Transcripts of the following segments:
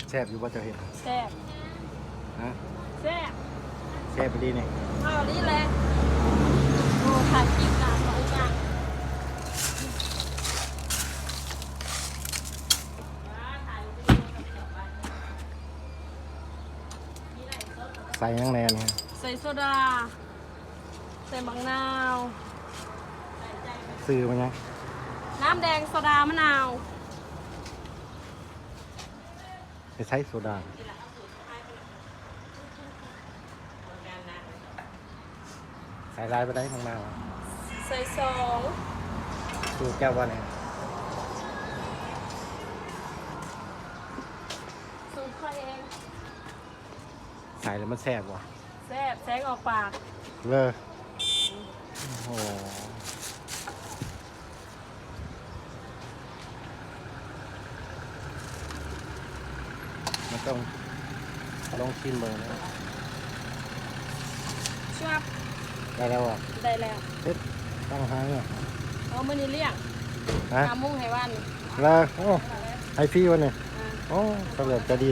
ແຊບຢູ່ບໍ່ເຈົ້າເຮັດ? ແຊບ. ຮະ? ແຊບ. ແຊບອີ່ຫຼີນີ້. ເອົານີ້ແຫຼະ. ໂອ້ ຖ່າຍຄລິບນານບໍ່ອີກຢ່າງ. ໃສ່ຫຍັງແດ່ນີ້? ໃສ່ໂຊດາ ໃສ່ບັກນາວ. ຊື່ມັນຫຍັງ? ນ້ຳແດງໂຊດາມະນາວ. ໄປໃສ່ໂຊດາ. ໃສ່ຫຼາຍປານໃດບັກນາວ? ໃສ່ສອງ. ສູດເຈົ້າບໍ່ນີ້? ສູດຂ້ອຍເອງ. ໃສ່ແລ້ວມັນແຊບບໍ່? ແຊບ ແຊງອອກປາກເລີຍ. ໂອ້ໂຫ ມັນຕ້ອງລອງຊີມເບິ່ງນະ. ຊວບ ໄດ້ແລ້ວບໍ່? ໄດ້ແລ້ວ. ເຮັດຕັ້ງຫາງ ເອີ ມື້ນີ້ລ້ຽງ. ຮະ? ຫາໝູໃຫ້ຫວານ. ເລີຍ. ໂອ້ ໃຫ້ຟຣີວະນີ້? ເອີ. ໂອ້ ສະເຫຼີມໃຈດີ.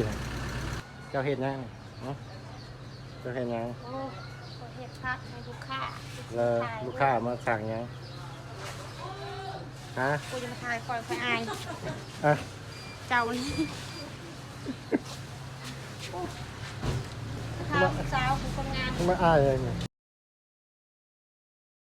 ເຈົ້າເຮັດຫຍັງ? ຫຶ? ເຈົ້າເຮັດຫຍັງ? ໂອ້ ຂ້ອຍເຮັດຜັກໃຫ້ລູກຄ້າ. ແລ້ວລູກຄ້າມາສັ່ງຫຍັງ? ຮະ? ກູຈະມາຖ່າຍຂ້ອຍ ຂ້ອຍອາຍ. ອະ ເຈົ້ານີ້ ຖາມສາວຜູ້ຄົນງາມ ມາອາຍຫຍັງນີ້?